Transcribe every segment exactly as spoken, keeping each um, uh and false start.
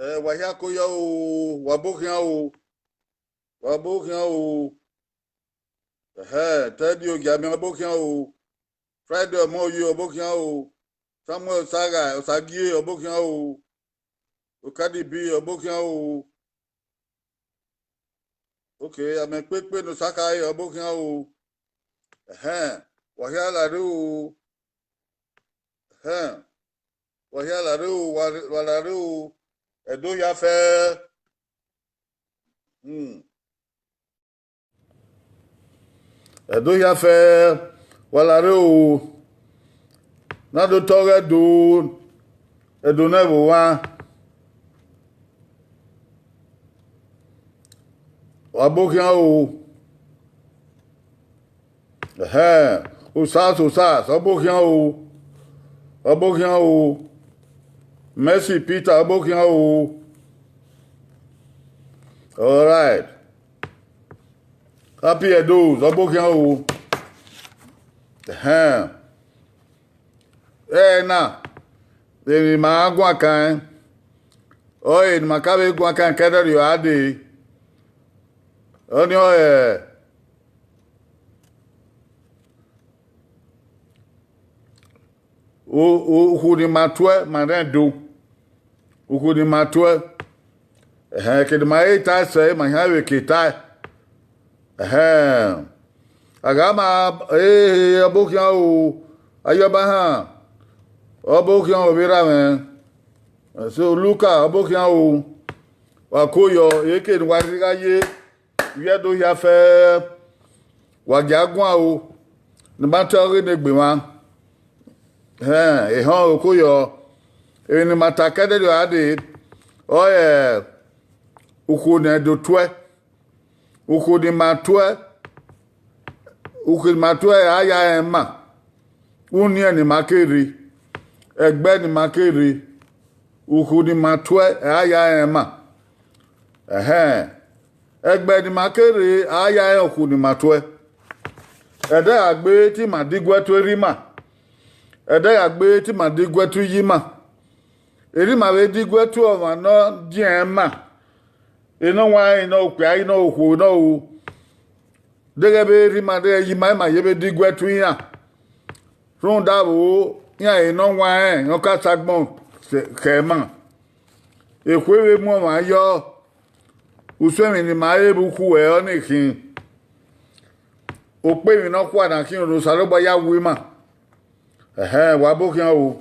Ẹ, wa hia ko yọ o, wa bo khian o, wa bo khian o. Ẹhẹ, Teddy Ogiamẹ, ọ bo khian o. Friday Ọmọye, ọ bo khian o. Samuel Osaghai, Osagie, ọ bo khian o. Okadibi, ọ bo khian o. Ok, amẹ kpekpe ne Osakhare, ọ bo khian o. Ẹhẹn, wa hia la rre o. Ẹhẹn, wa hia la rre o, wa, wa la rre o. Ẹdo hia fẹ. Hmm. Ẹdo hia fẹ, wa la rre o. Na do tọghe Ẹdo, Ẹdo ne ẹvbo mwa. Wa bo khian o. Ẹhẹn, Osas, Osas, ọ bo khian o. Ọ bo khian o. Mercy Peter, ọ bo khian o. All right. Happy Edo, ọ bo khian o. Ẹhẹn. Ẹ na, emwi ma guan kan, ọ, emwi ma ka vbe guan kan kẹdẹrriọ a dee. Ọnii ọre u-, u-, ukhu ne ima tuẹ ma rẹn do. Ukhu ne ima tuẹ. Ẹhẹn, kene ima he tae sẹ, ma hia vbe ke tae. Ẹhẹn. A gha ma, ehe, ọ bo khian o, Ayọbahan, ọ bo khian o, vbe erha mwẹ. So, Luka, ọ bo khian o, wa ko yọ, eke ne uwa rhirhi gha ye, vbe Ẹdo hia fẹ, wa gia guan o, ne ima te ọghe ne egbe mwa. Ẹhẹn, ehọn, oko yọ, emwi ne ima ta kẹdẹrriọ a dee, ọ rẹ ukhu ne Ẹdo tuẹ. Ukhu ne ima tuẹ, ukhu ne ima tuẹ a ya rẹn ma, uniẹn ne ima ke rre, ẹgbẹ ne ima ke rre, ukhu ne ima tuẹ a ya rẹn ma. Ẹhẹn, ẹgbẹ ne ima ke rre a ya rẹn ukhu ne ima tuẹ. Ẹdẹ gha gbe te ima diguẹ tu erha ima, ẹdẹ gha gbe te ima diguẹ tu iye ima. Erha ima vbe diguẹ tu ọmwa ne ọ diẹn ma, enọ wan, enọ okpia, enọ okhuo, enọ ru. Deghẹ vbe erha ima, deghẹ iye ima, ima ye vbe diguẹ tu iran. Rhunmwuda vbo, iran enọ wan rẹn, ọ ka sa agbọn khẹ ima. Ekhue vbe mu ọmwa yọ, usun emwi ne ima re vbe ukhu ẹre ọnii khin. Okpemwi nọkhua na khin ne Osanobua ya wu ima. Ẹhẹn, wa bo khian o.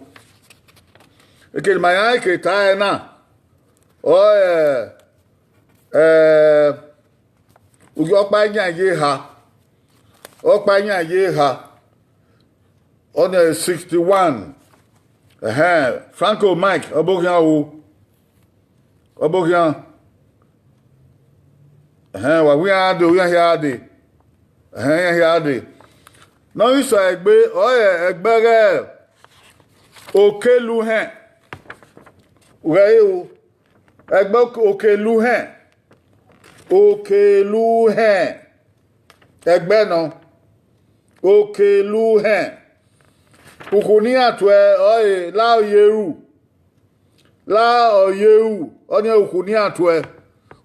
Eke ne ima ya ke ta ẹre na, ọ, ẹ, ẹ, ọkpa iyan ye eha, ọkpa iyan ye eha, ọnii sixty-one. Ẹhẹn, Franco Mike, ọ bo khian o. Ọ bo khian. Ẹhẹn, wa wi iran dee, iran hia dee. Ẹhẹn, iran hia dee. Ne ọ ghi sẹ egbe, ọ rẹ ẹgbẹghẹ Okeluhẹn. Ghẹ ru, ẹgbẹ Okeluhẹn. Okeluhẹn. Ẹgbẹ nọ. Okeluhẹn. Ukhu ne iran tuẹ ọre La Oyeru. La Oyeru, ọnii ukhu ne iran tuẹ.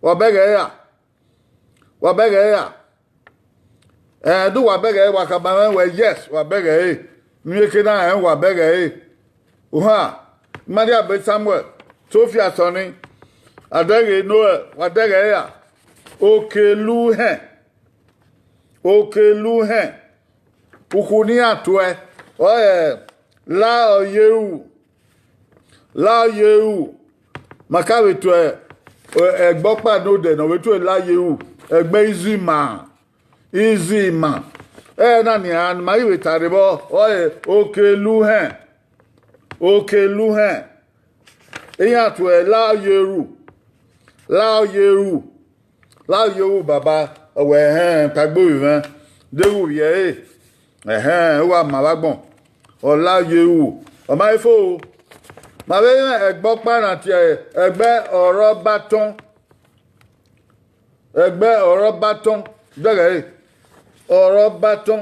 Wa bẹghe ra? Wa bẹghe ra? Ẹ, do wa bẹghe, wa khama mwẹ wẹ, yes, wa bẹghe. Ne u ye ke na rẹn, wa bẹghe. Ohan, Maria be Samuel, Sophia Sọni, Adẹghe Noel, wa dẹghe ra? Okeluhẹn. Okeluhẹn. Ukhu ne iran tuẹ, ọ rẹ La Oyeru. La Oyeru. Ma ka vbe tuẹ, ẹ, ẹgbẹ ọkpa ne odẹ ne ọ vbe tuẹ La Oyeru. Ẹgbẹ Izima. Izima. Ẹ na nian, ne ima ghi vbe ta rre vbọ, ọ rẹ Okeluhẹn. Okeluhẹn. Iran tuẹ La Oyeru. La Oyeru. La Oyeru baba, ọ wẹ, ẹhẹn, tagbe ovbi mwẹ, deghẹ u vbiẹ ẹre, ẹhẹn, u wa ma vbe agbọn, ọ La Oyeru, ọ ma i fo. Ma vbe rẹn ẹgbẹ ọkpa na tie ẹgbẹ Ọrọbatọn, ẹgbẹ Ọrọbatọn, dẹghe ẹre, Ọrọbatọn,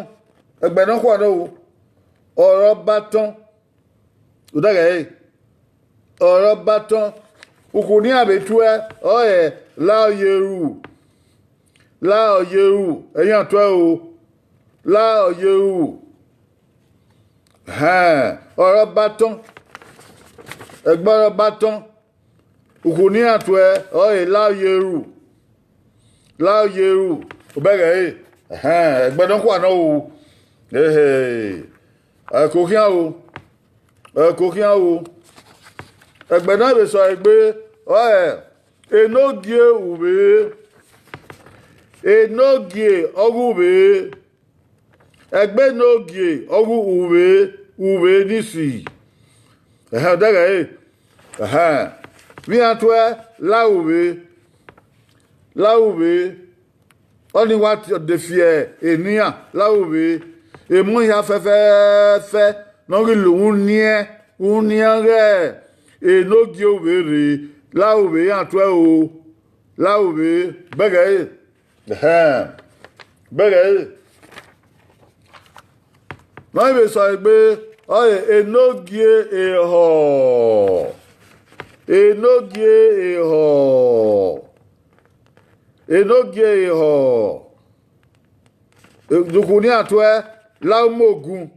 ẹgbẹ nọkhua nọ o, Ọrọbatọn, u dẹghe ẹre, Ọrọbatọn, Ukhu ne iran vbe tuẹ, ọre la ọ ye ru. La ọ ye ru, iran tuẹ o. La ọ ye ru. Hẹn, ọre ọ ba tọn. Ẹgbẹ ọre ọ ba tọn. Ukhu ne iran tuẹ, ọre la ọ ye ru. La ọ ye ru. Obẹghẹ ẹre. Ẹhẹn, ẹgbẹ nọkhua nọ o. Ehe. Ẹko khian o. Ẹko khian o. Ẹgbẹ ne ọ vbe sẹ ọre egbe, ọre enogie uvbe. Enogie ọghe uvbe. Ẹgbe enogie ọghe uvbe, uvbe ni si. Ẹhẹn, ọdẹghẹ ẹre. Ẹhẹn. Vbe iran tuẹ, la uvbe. La uvbe. Ọnii wa de fi eni iran la uvbe. Emọ hia fẹfẹfẹ ne ọ ghi la uhunmwu uniẹn, uhunmwu uniẹn ọghe enogie uvbe rre, la uvbe iran tuẹ o. La uvbe, bẹghe ẹre. Ẹhẹn. Bẹghe ẹre. Ne ọ vbe sẹ ọre egbe, ọre enogie ehọ. Enogie ehọ. Enogie ehọ. Ukhu ne iran tuẹ, la umogun.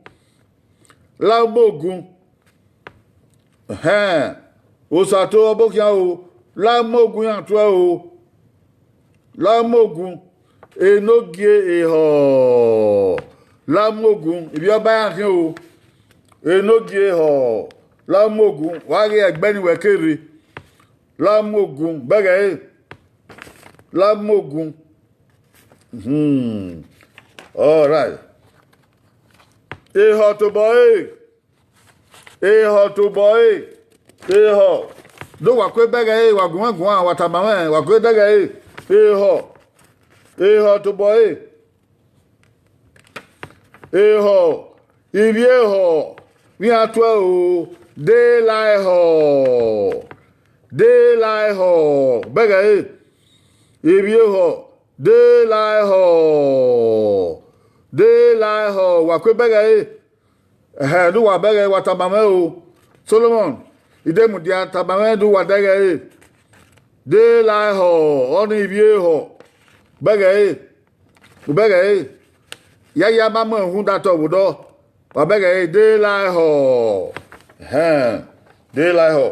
La umogun. Ẹhẹn. Osato ọbokhian o, la umogun iran tuẹ o. La umogun. Enogie ehọ. La umogun. Ivbi ọba iran khian o. Enogie ehọ. La umogun. Wa ghe ẹgbẹ ni wẹ ke rre. La umogun. Bẹghe ẹre. La umogun. Hmm. All right. Ehọ tobọ ẹre. Ehọ tobọ ẹre. Ehọ. Do wa ku bẹghe ẹre, wa guan guan, wa tama mwẹ, wa ku bẹghe ẹre. Ehọ. Ehọ tobọ ẹre. Ehọ. Ivbi ehọ. Vbe iran tuẹ o. De la ehọ. De la ehọ. Bẹghe ẹre. Ivbi ehọ. De la ehọ. De la ehọ. Wa ku bẹghe ẹre. Ẹhẹn, do wa bẹghe, wa tama mwẹ o. Solomọn, I de mudia tama mwẹ, do wa dẹghe ẹre. De la ehọ, ọnii ivbi ehọ. Bẹghe ẹre. U bẹghe ẹre. Ya ya ma mu uhunmwu da tọ vbe odọ. Wa bẹghe ẹre, de la ehọ. Ẹhẹn, de la ehọ.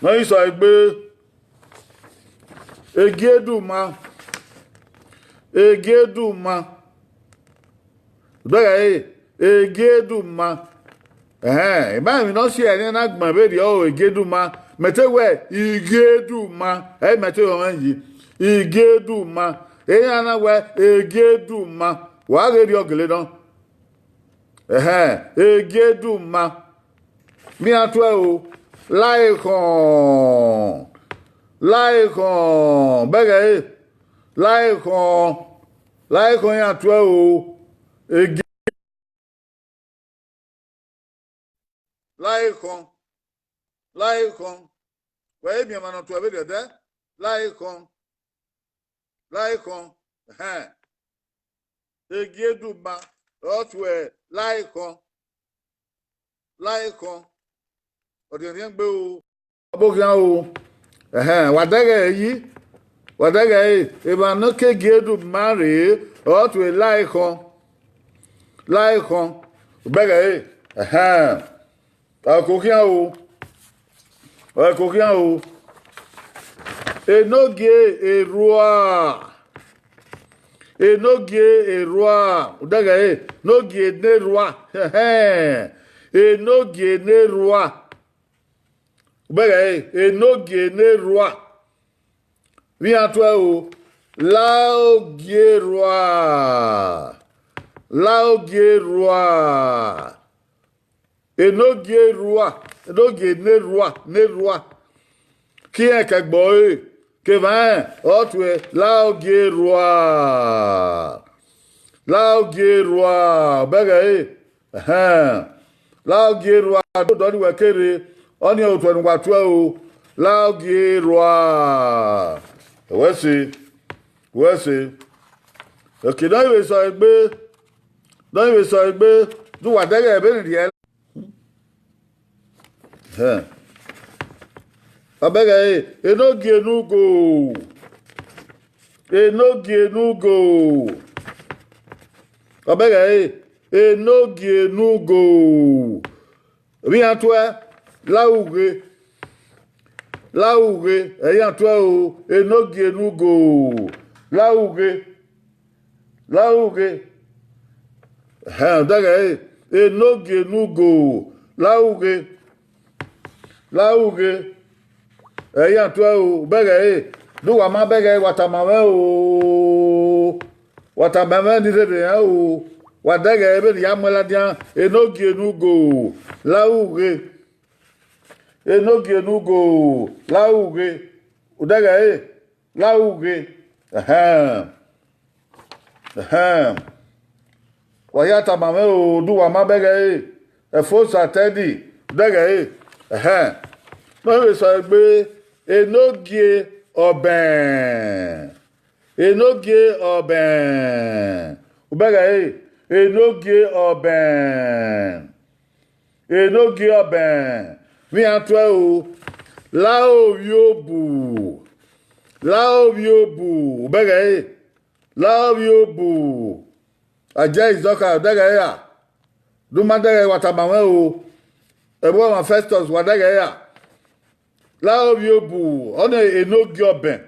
Ne ọ i sẹ ọre egbe, Egieduma. Egieduma. Bẹghe ẹre, Egieduma. Ẹhẹn, I ma emwi ne ọ si ẹre na gbẹn vberriọ o, Egieduma. Mẹ te wẹ, Igieduma. Ẹ i mẹ te họn mwẹ yi. Igieduma. Iran na wẹ, Egieduma. Wa ghe rriọ gele nọ. Ẹhẹn, Egieduma. Vbe iran tuẹ o, la ekhọn. La ekhọn. Bẹghe ẹre, la ekhọn. La ekhọn iran tuẹ o. Egie-, la ekhọn. La ekhọn. Wẹ i miẹn ọmwa ne ọ tuẹ vberriọ dẹ? La ekhọn. La ekhọn. Ẹhẹn. Egieduma, ọ tuẹ la ekhọn. La ekhọn. Ọ diẹndiẹn gbe o. Ọbokhian o. Ẹhẹn, wa dẹghe ẹre yi. Wa dẹghe ẹre, emwa ne ọ ke Egieduma rre, ọ tuẹ la ekhọn. La ekhọn. U bẹghe ẹre. Ẹhẹn. Ẹko khian o. Ẹko khian o. Enogie erua. Enogie erua. U dẹghe ẹre, enogie ne erua. Ẹhẹn. Enogie ne erua. U bẹghe ẹre, enogie ne erua. Vbe iran tuẹ o, la ogie erua. La ogie erua. Enogie erua, enogie ne erua, ne erua. Ke irẹn ke ẹgbọ ẹre, kevbe irẹn, ọ tuẹ, la ogie erua. La ogie erua, bẹghe ẹre. Ẹhẹn. La ogie erua, do dọ ni wẹ ke rre, ọnii ọre otuẹ ne uwa tuẹ o. La ogie erua. Wẹ se, wẹ se. Eke ne ọ vbe sẹ ọre egbe, ne ọ vbe sẹ ọre egbe, do uwa dẹghe vbene rhiẹ. Ẹhẹn. Ọ bẹghe ẹre, Enogie ne ugo. Enogie ne ugo. Ọ bẹghe ẹre, Enogie ne ugo. Vbe iran tuẹ, la ughe. La ughe, ẹ iran tuẹ o, Enogie ne ugo. La ughe. La ughe. Ẹhẹn, ọ dẹghe ẹre, Enogie ne ugo. La ughe. La ughe. Ẹ iran tuẹ o, bẹghe ẹre. De uwa ma bẹghe ẹre, wa tama mwẹ o. Wa tama mwẹ ni rherhe rẹn o. Wa dẹghe ẹre vbene I ya mu ẹn ladian, Enogie ne ugo. La ughe. Enogie ne ugo. La ughe. U dẹghe ẹre. La ughe. Ẹhẹn. Ẹhẹn. Wa hia tama mwẹ o, de uwa ma bẹghe ẹre. Ẹfosa Teddy, dẹghe ẹre. Ẹhẹn. Ne ọ vbe sẹ egbe, Enogie Ọbẹn. Enogie Ọbẹn. U bẹghe ẹre, Enogie Ọbẹn. Enogie Ọbẹn. Vbe iran tuẹ o, la ovbi obu. La ovbi obu. U bẹghe ẹre, la ovbi obu. Ajayi Zọka, dẹghe ẹre ra. De u ma dẹghe ẹre, wa tama mwẹ o. Ẹvbo ọmwa Festus, wa dẹghe ẹre ra. La ovbi obu, ọnii Enogie Ọbẹn.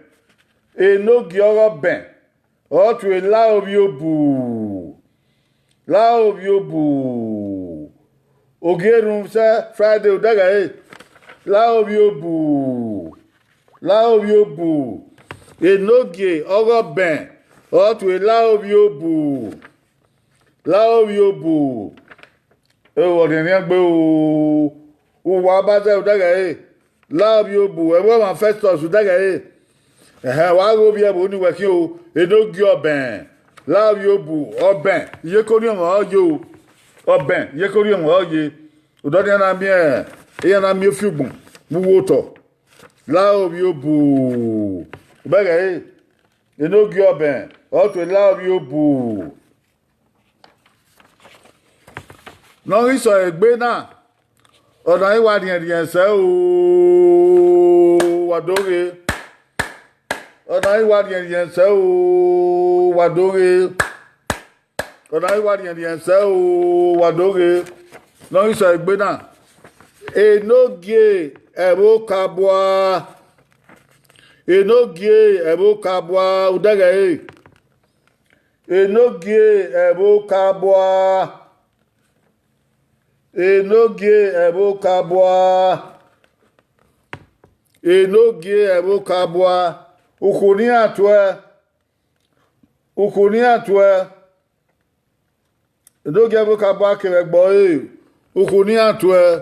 Enogie ọghe Ọbẹn. Ọ tue la ovbi obu. La ovbi obu. Ogie erhunmwu sẹ Friday, u dẹghe ẹre. La ovbi obu. La ovbi obu. Enogie ọghe Ọbẹn. Ọ tue la ovbi obu. La ovbi obu. Ẹ, ọrhiẹnrhiẹn gbe o. Uwa ba zẹ, u dẹghe ẹre. La ovbi obu, ẹvbo ọmwa Festus, u dẹghe ẹre. Ẹhẹn, wa ghe ovbi ẹvbo ni wẹ khian o, Enogie Ọbẹn. La ovbi obu, Ọbẹn, iyeke orhiọn mwẹ ọ ye o. Ọbẹn, iyeke orhiọn mwẹ ọ ye. Odọ nian na miẹn, iran na miẹn ofiugbọn vbe uwu otọ. La ovbi obu, u bẹghe ẹre. Enogie Ọbẹn, ọ tue la ovbi obu. Ne ọ ghi sẹ egbe na, ọna i wa rhiẹnrhiẹn sẹ o, wa do ghe. Ọna i wa rhiẹnrhiẹn sẹ o, wa do ghe. Ọna i wa rhiẹnrhiẹn sẹ o, wa do ghe. Ne ọ ghi sẹ egbe na, Enogie ẹvbo Okabua. Enogie ẹvbo Okabua, u dẹghe ẹre. Enogie ẹvbo Okabua. Enogie ẹvbo Okabua. Enogie ẹvbo Okabua. Ukhu ne iran tuẹ. Ukhu ne iran tuẹ. Enogie ẹvbo Okabua kevbe ẹgbẹ ọre. Ukhu ne iran tuẹ,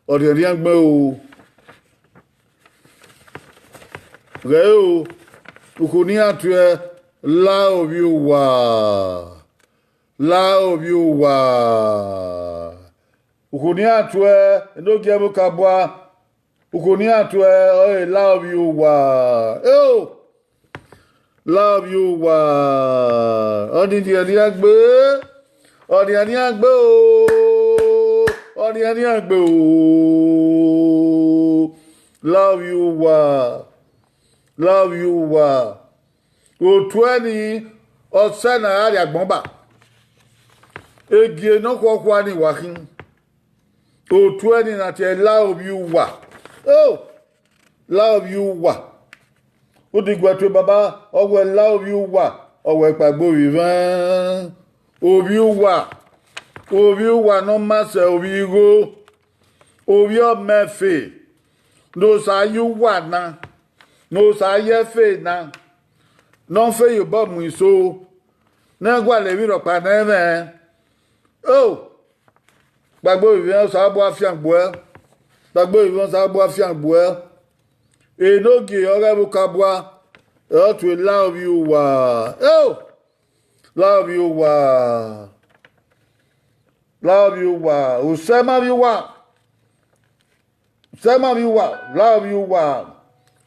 ọrhiẹnrhiẹn gbe o. Ghẹ o, ukhu ne iran tuẹ, la ovbi uwa. La ovbi uwa. Ukhu ne iran tuẹ, Enogie ẹvbo Okabua. Ukhu ne iran tuẹ, ọre la ovbi uwa. Eo! La ovbi uwa. Ọnii rhiẹnrhiẹn gbe. Ọrhiẹnrhiẹn gbe o. Ọrhiẹnrhiẹn gbe o. La ovbi uwa. La ovbi uwa. Otuẹ ni, ọ sẹ ne a gha rrie agbọn ba. Egie ne ọ khuọkhua ni wa khin. Otuẹ ni na tie la ovbi uwa. O, la ovbi uwa. Udigua tue baba, ọ wẹ la ovbi uwa, ọ wẹ kpaegbe ovbi mwẹ. Ovbi uwa, ovbi uwa ne ọ ma sẹ ovbi igho. Ovbi ọmọ ẹfe, ne Osa ye uwa na, ne Osa ye ẹfe na, ne ọ fe ye obọ mu iso, ne ẹ gualọ emwi rhọkpa ne ẹ mwẹ. O, kpaegbe ovbi mwẹ, Osanobua fiangbe uẹ. Kpaegbe ovbi mwẹ, Osanobua fiangbe uẹ. Enogie ọghe ẹvbo Okabua, ọ tue la ovbi uwa. Eo! La ovbi uwa. La ovbi uwa. Osẹe ma ovbi uwa. Osẹe ma ovbi uwa. La ovbi uwa.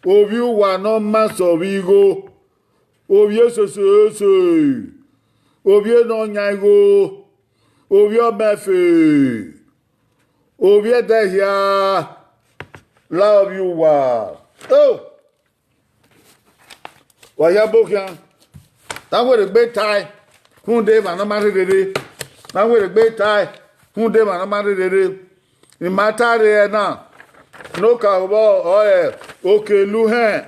Ovbi uwa ne ọ ma sẹ ovbi igho. Ovbi esoso. Ovbi ne ọ yan igho. Ovbi ọmọ ẹfe. Ovbi ẹdẹ hia, la ovbi uwa. O, wa ya bo khian. Na were egbe tae, rhunmwuda emwa ne ọ ma rherere. Na were egbe tae, rhunmwuda emwa ne ọ ma rherere. I ma ta rre ẹre na, ne okaro vbọ ọre Okeluhẹn.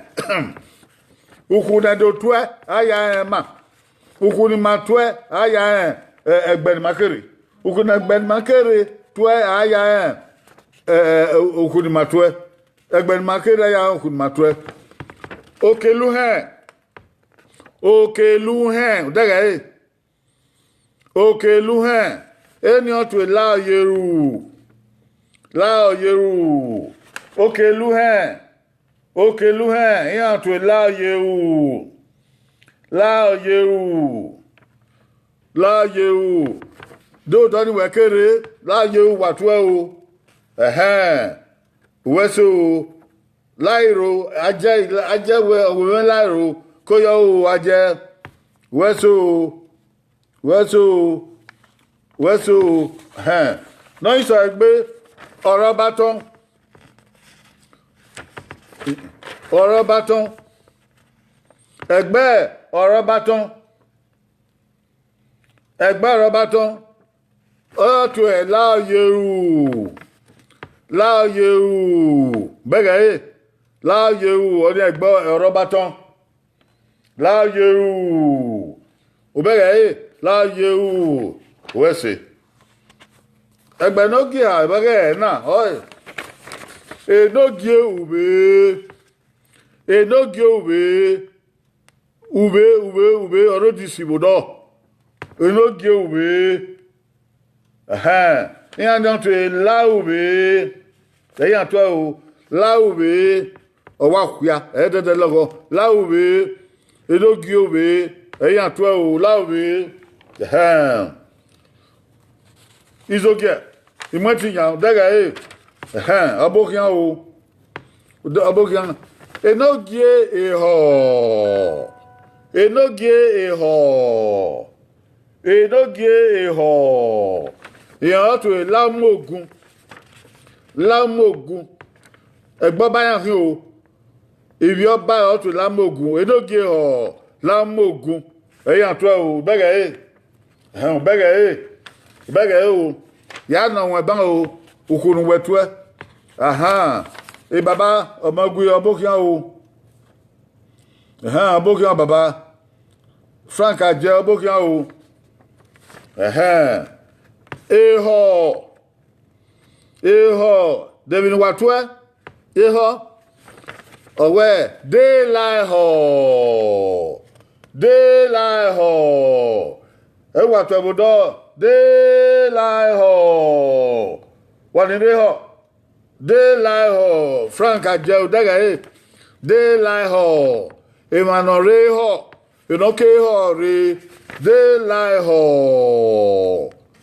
Ukhu ne do tuẹ, a ya rẹn ma. Ukhu ni ma tuẹ, a ya rẹn, ẹ, ẹgbẹ ni ma kere. Ukhu ne ẹgbẹ ni ma kere tuẹ, a ya rẹn, ẹ, ẹ, ukhu ni ma tuẹ. Ẹgbẹ ni ma kere, a ya rẹn ukhu ni ma tuẹ. Okeluhẹn. Okeluhẹn. Odẹghẹ ẹre. Okeluhẹn, eni ọ tue Laoyeru. Laoyeru. Okeluhẹn. Okeluhẹn, iran tue Laoyeru. Laoyeru. Laoyeru. Do dọ ni wẹ kere, Laoyeru wa tuẹ o. Ẹhẹn. Uwẹ so o. Lairo, a jẹ, a jẹ wẹ, ọvbokhan Lairo, ko yọ o, a jẹ. Uwẹ so o. Wẹ so, wẹ so, hẹn. Ne ọ sẹ egbe Ọrọbatọn. Ọrọbatọn. Ẹgbẹ Ọrọbatọn. Ẹgbẹ Ọrọbatọn. Ọ tue Laoyeru. Laoyeru. Bẹghe ẹre. Laoyeru, ọni ẹgbẹ Ọrọbatọn. Laoyeru. Obẹghe ẹre, Laoyeru. Wẹ se. Ẹgbẹ ne ogie ha vbe ẹghẹ na, ọe, Enogie Uvbe. Enogie Uvbe. Uvbe, Uvbe, Uvbe, ọre odisi vbe odọ. Enogie Uvbe. Ẹhẹn, iran ni ọ tue Lauvbe. Ẹ iran tuẹ o, Lauvbe. Ọ wa khia, ẹ dẹdẹ lọghọ. Lauvbe, Enogie Uvbe. Ẹ iran tuẹ o, Lauvbe. Ẹhẹn. Izogiẹ, Imuẹtinyan, Odẹghẹ ẹre. Ẹhẹn, ọbokhian o. Ọbokhian. Enogie Ehọ. Enogie Ehọ. Enogie Ehọ. Iran ọ tue Lamuogun. Lamuogun. Ẹgbẹ ọba iran khin o. Ivbi ọba ọ tue Lamuogun. Enogie Ehọ. Lamuogun. Ẹ iran tuẹ o, bẹghe ẹre. Ẹhẹn, bẹghe ẹre. Bẹghe ẹre o. Ya nọ wọn ban o. Ukhu ne uwẹ tuẹ. Ahan. E baba, ọmọ gui ọbokhian o. Ẹhẹn, ọbokhian baba. Frank Ajẹ ọbokhian o. Ẹhẹn. Ehọ. Ehọ. De emwi ne uwa tuẹ? Ehọ. Ọ wẹ, de la ehọ. De la ehọ. Ẹ wa tuẹ vbe odọ. De la ehọ. Wa ni rre ehọ. De la ehọ, Frank Ajẹ Odẹghẹ ẹre. De la ehọ, emwa ne ọ rre ehọ, emwi ne ọ ke ehọ rre. De la ehọ.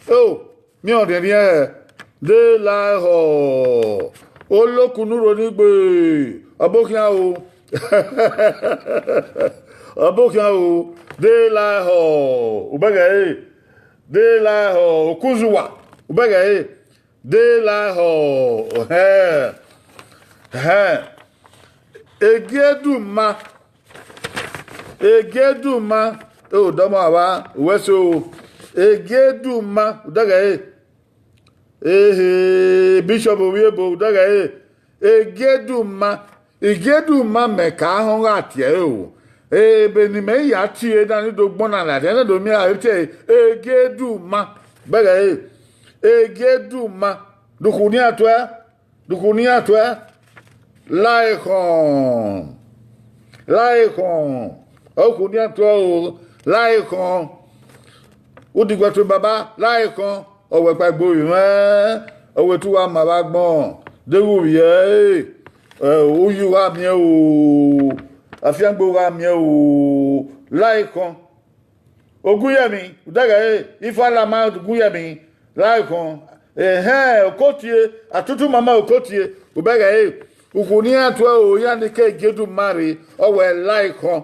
O, miẹn ọrhiẹnrhiẹn hẹ. De la ehọ. Olokunu ro ni gbe. Ọbokhian o. Ọbokhian o. De la ehọ. Ubẹghẹ ẹre. De la ehọ. Okuzuwa. Ubẹghẹ ẹre. De la ehọ, hẹn, hẹn. Egieduma, Egieduma, o dọmọ avba, uwẹ so, Egieduma, Odẹghẹ ẹre. Ehe, Bishop Ovbiebo, Odẹghẹ ẹre. Egieduma, Egieduma mẹ ka họn gha tie ẹre o. Ebe ne imẹ ya tie na ni do gbọn na ladian, na do miẹn aro te Egieduma, bẹghe ẹre. Egieduma, dukhu nian tuẹ, dukhu nian tuẹ, la ekhọn, la ekhọn, okhu nian tuẹ o, la ekhọn, udigbe tuẹ baba, la ekhọn, ọ wẹ kpaegbe ovbi mwẹ, ọ wẹ te uwa ma vbe agbọn, deghẹ uvbi ẹre, ẹ, uyi gha miẹn o, afiangbe gha miẹn o, la ekhọn. Ogun ye emwi, Odẹghẹ ẹre, Ifalama Ogun ye emwi, la ekhọn. Ẹhẹn, Okotie, Atutu Mama Okotie, Ubẹghẹ ẹre, ukhu ne iran tuẹ o, iran ni ke Egieduma rre, ọ wẹ la ekhọn.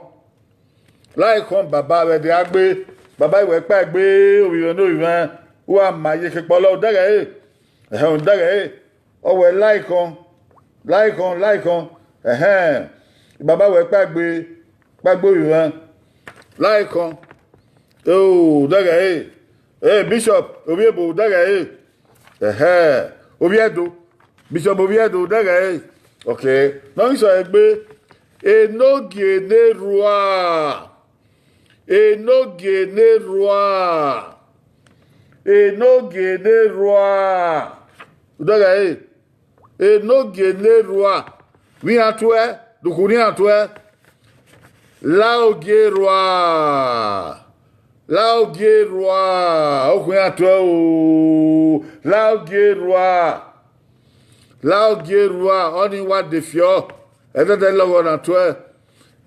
La ekhọn baba vbe ẹdẹ a gbe, baba iwẹ kpaegbe, ovbi mwẹ ne ovbi mwẹ, uwa ma ye khekpọlọ, Odẹghẹ ẹre, ẹhẹn, Odẹghẹ ẹre, ọ wẹ la ekhọn, la ekhọn, la ekhọn. Ẹhẹn, baba wẹ kpaegbe, kpaegbe ovbi mwẹ. Laikọn, o dẹghẹ ẹre. Bishop Ovbiebo, dẹghẹ ẹre. Ẹhẹn, Ovbiẹdo, Bishop Ovbiẹdo, dẹghẹ ẹre. Okay, ne ọ ghi sẹ egbe, enogie ne erhua, enogie ne erhua, enogie ne erhua, dẹghẹ ẹre. Enogie ne erhua, vbe iran tuẹ, dukhu ne iran tuẹ. Laogie erhua, laogie erhua, okhuo iran tuẹ o, laogie erhua, laogie erhua, ọnii wa defiọ, ẹdẹdẹ lọghọ na tuẹ.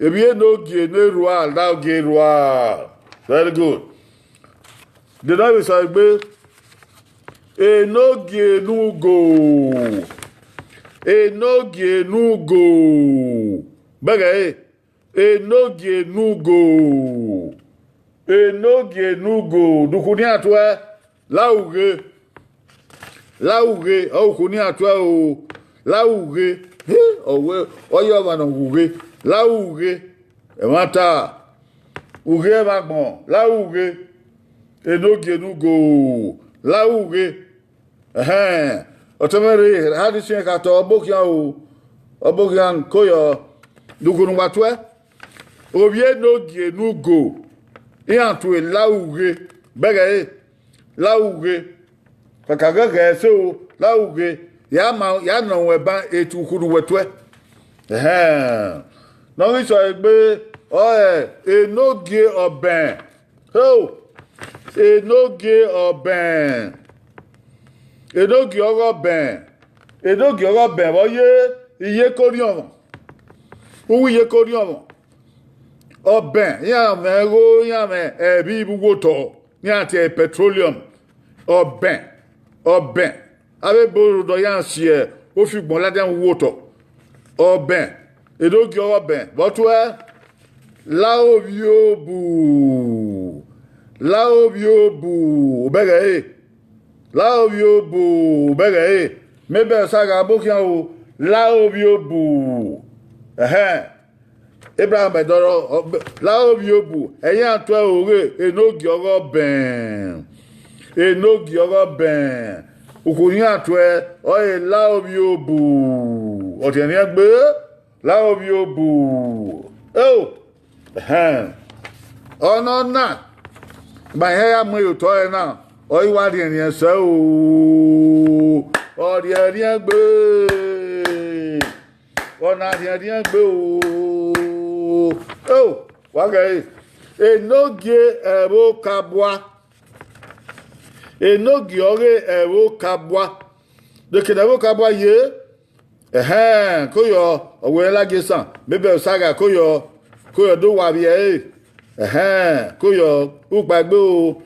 Emwi enogie ne erhua, laogie erhua. Very good. De nọ vbe sẹ egbe, enogie ne ugo, enogie ne ugo, bẹghe ẹre, enogie ne ugo, enogie ne ugo, dukhu ne iran tuẹ, la ughe, la ughe, ọ ukhu ne iran tuẹ o, la ughe, he, ọ wẹ, ọ ye ọmwa ne ọ wu ughe, la ughe, ẹmwata, ughe ẹmwẹ agbọn, la ughe, enogie ne ugo, la ughe. Ẹhẹn, ọtẹn mwẹ rre, a ni siẹn kha tọ ọbokhian o, ọbokhian koyọ, dukhu ne uwa tuẹ, ovbi enogie ne ugo, iran tue la ughe, bẹghe ẹre, la ughe, kaka ghẹghẹ ẹse o, la ughe, ya ma, ya nọ ruẹ ban etu ukhu ne uwẹ tuẹ. Ẹhẹn, ne ọ ghi sẹ egbe, ọre enogie ọbẹn, o, enogie ọbẹn, enogie ọghe ọbẹn, enogie ọghe ọbẹn vbe ọ ye iyeke orhiọnmwọ, uwu iyeke orhiọnmwọ, ọbẹn, iran mwẹ igho, iran mwẹ ẹvbi vbe uwu otọ, ne iran tie petroleum, ọbẹn, ọbẹn, avbe ebo rhunmwuda iran si ofigbọn ladian vbe uwu otọ, ọbẹn, enogie ọghe ọbẹn vbe ọ tuẹ, la ovbi obu, la ovbi obu, bẹghe ẹre, la ovbi obu, bẹghe ẹre, mebẹl sa gha ọbokhian o, la ovbi obu, ẹhẹn, Ebraham ẹdọrọ, la ovbi obu, ẹ i iran tuẹ oghe enogie ọghe ọbẹn, enogie ọghe ọbẹn, ukhu ne iran tuẹ, ọre la ovbi obu, ọtiẹnriẹn gbe, la ovbi obu, eo, ẹhẹn, ọ nọ na, ma ihe ya mu ẹre otọ ẹre na, ọ i wa rhiẹnrhiẹn sẹ o, ọ rhiẹnrhiẹn gbe. Ọ na rhiẹnrhiẹn gbe o. O, wa ghẹ ẹre, enogie ẹvbo kabua, enogie ọghe ẹvbo kabua, de kene ẹvbo kabua ye, ẹhẹn, koyọ, ọ wẹ lagie esan, mebẹl osa gha koyọ, koyọ do wa vbiẹ ẹre, ẹhẹn, koyọ, ukpa egbe o,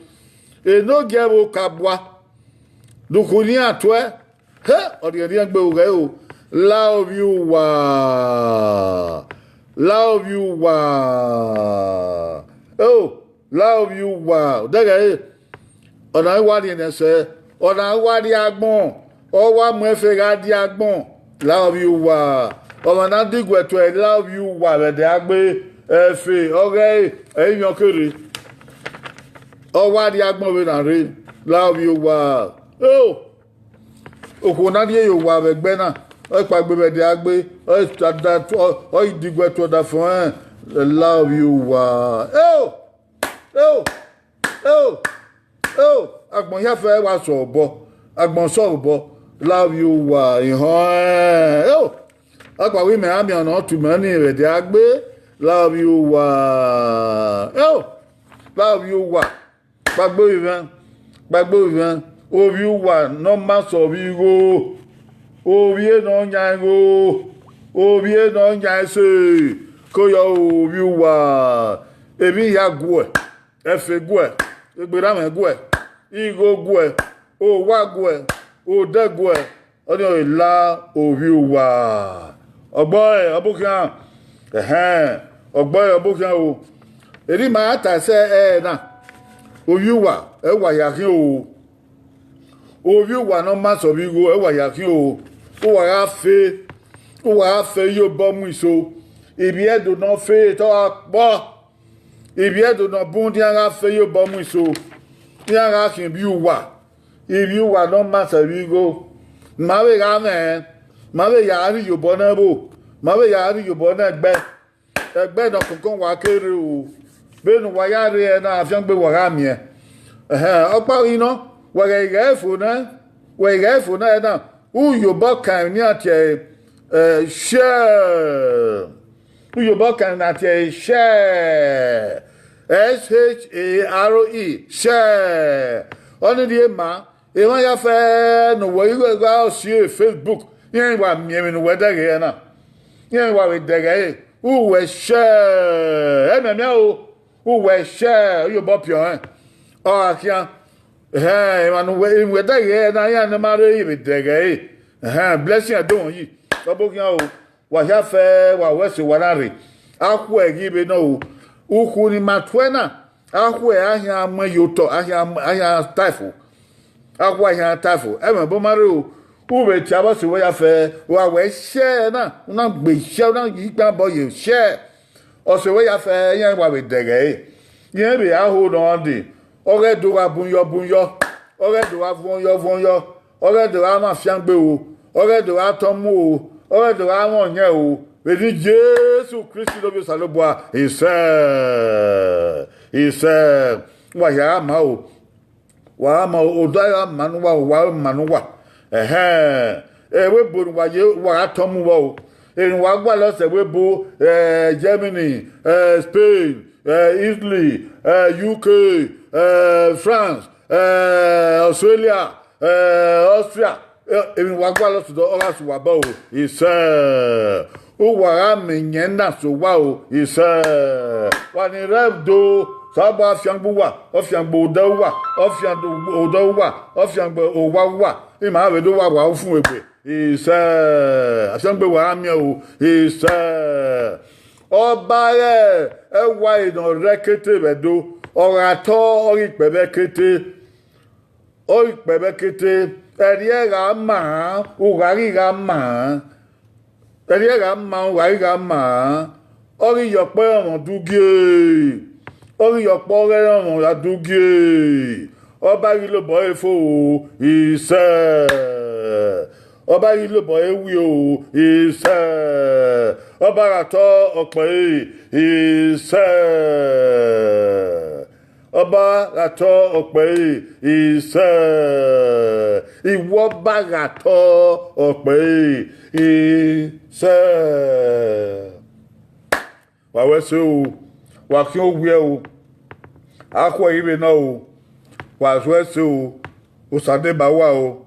enogie ẹvbo kabua, dukhu ne iran tuẹ, he, ọ rhiẹnrhiẹn gbe o ghẹ o, la ovbi uwa, la ovbi uwa, o, la ovbi uwa, odẹghẹ ẹre, ọ na i wa rhiẹnrhiẹn sẹ, ọ na i wa rrie agbọn, ọ wa mu ẹfe gha die agbọn, la ovbi uwa, ọmwa ne a diguẹ tuẹ la ovbi uwa vbe ẹdẹ agbe, ẹfe ọghe ẹre, ẹ i mwẹ ọkere, ọ wa rrie agbọn vbene a rre, la ovbi uwa, o. Okhuo ne a rhie ye owa vbe ẹgbẹ na, ọ i kpaegbe vbe ẹdẹ agbe, ọ i ta da, ọ, ọ i diguẹ tuẹ ọdafẹn, la ovbi uwa, eo, eo, eo, eo, agbọn hia fẹ wa sẹ obọ, agbọn sẹ obọ, la ovbi uwa, ihọn, eo, ọkpa wẹ imẹ a miẹn ọna ọtu mẹ ni vbe ẹdẹ agbe, la ovbi uwa, eo, la ovbi uwa. Kpaegbe ovbi mwẹ, kpaegbe ovbi mwẹ, ovbi uwa ne ọ ma sẹ ovbi igho, ovbi ne ọ yan igho, ovbi ne ọ yan ẹse, koyọ ovbi uwa, emwi hia guẹ, ẹfe guẹ, egberranmwẹ guẹ, igho guẹ, owa guẹ, odẹ guẹ, ọnii ọre la ovbi uwa. Ọgbọe ọbokhian, ẹhẹn, ọgbọe ọbokhian o. Erha ima ra ta ẹsẹ ẹre na, ovbi uwa, ẹ wa hia khian o. Ovbi uwa ne ọ ma sẹ ovbi igho, ẹ wa hia khian o. Uwa gha fe, Uwa gha fe iyobọ mu iso, ivbi Ẹdo ne ọ fe te ọ gha kpọ, ivbi Ẹdo ne ọ bun, iran gha fe iyobọ mu iso, iran gha khian ivbi uwa, ivbi uwa ne ọ ma sẹ vbe igho. Ma vbe gha mwẹ, ma vbe ya rhie iyobọ ne ẹvbo, ma vbe ya rhie iyobọ ne ẹgbẹ. Ẹgbẹ ne ọkọnkọn wa ke rre o, vbene uwa ya rre na, afiangbe wa gha miẹn. Ẹhẹn, ọkpa ghi nọ, wẹ ghẹ i ghẹ fo nẹ, wẹ i ghẹ fo nẹ na, u iyobọ kan emwi ne iran tie ẹre, share. U iyobọ kan emwi ne a tie ẹre, share. S H A R E, share. Ọnii rhie ma, emwa ya fẹ ne uwẹ igho gha si Facebook, iran wa miẹn emwi ne uwẹ dẹghe na, iran wa vbe dẹghe ẹre, uwẹ share, ẹmwẹmwẹ o, uwẹ share, u iyobọ piọn rẹn, ọ gha khian. Ẹhẹn, emwa ne uwẹ, emwi ne uwẹ dẹghe ẹre na, iran ne ma rre vbe dẹghe ẹre. Ẹhẹn, blessing ẹdẹ yi, ọ bọ khian o. Wa hia fẹ, wa wẹ ẹse wa na rre. Akhuẹ ghi vbe nọ o. Ukhu ni ma tuẹ na, akhuẹ a khian mu ẹn ye otọ, a khian, a khian ta ẹfo. Akhuẹ a khian ta ẹfo. Ẹmwẹ obọ ma rre o. U vbe tie avbe ọse wẹ ya fẹ, wa wẹ share na, u na gbe share, u na ye ikpẹn abọ ye share. Ọse wẹ ya fẹ, iran wa vbe dẹghe ẹre. Iran vbe a ho nọ dee. Ọ ghẹ do gha bun yọ, bun yọ. Ọ ghẹ do gha vuọn yọ, vuọn yọ. Ọ ghẹ do gha mwẹ afiangbe o. Ọ ghẹ do gha tọn mu o. Ọ ghẹ do gha mwẹ ọyẹn o. Vbe eni Jesu Kristi ne Ovbi Osanobua, isẹ, isẹ. Wa hia gha ma o. Wa gha ma o, odọ a gha ma ne uwa, wa gha ma ne uwa. Ẹhẹn. Ẹvbo ebo ne uwa ye, wa gha tọn mu vbọ o. Emwi ne uwa gualọ sẹ ẹvbo ebo, eh, Germany, eh, Spain, eh, Italy, eh, U K, eh, France, eh, Australia, eh, Austria, eh, emwi ne uwa gualọ sẹ odọ, ọ gha sẹ uwa obọ o, isẹ. Uwa gha mẹ iyẹn na sẹ owa o, isẹ. Wa ni rre do, Osanobua fiangbe uwa, ọ fiangbe odẹ uwa, ọ fiangbe odẹ uwa, ọ fiangbe owa uwa, ima vbe do wa wa ufun egbe, isẹ. Afiangbe wa gha miẹn o, isẹ. Ọba ghẹ ẹwae ne ọ rre ẹkete vbe Ẹdo, ọ gha tọ, ọ ghi kpẹ vbe ẹkete. Ọ ghi kpẹ vbe ẹkete, ẹrriẹ gha ma, u gha ghi gha ma, ẹrriẹ gha ma, u gha ghi gha ma, ọ ghi ye ọkpọ ẹrọnmwọ dugie, ọ ghi ye ọkpọ ọghe ẹrọnmwọ ya dugie, ọba ghi lobọ ẹre fo o, isẹ, ọba ghi lobọ ẹre wi o, isẹ, ọba gha tọ ọkpẹ ẹre, isẹ. Ọba gha tọ ọkpẹ ẹre, isẹ. Iwẹ ọba gha tọ ọkpẹ ẹre, isẹ. Wa wẹ ẹse o, wa khian owiẹ o, akhuẹ ghi vbe nọ o, wa zẹ ẹse o, Osa deba uwa o.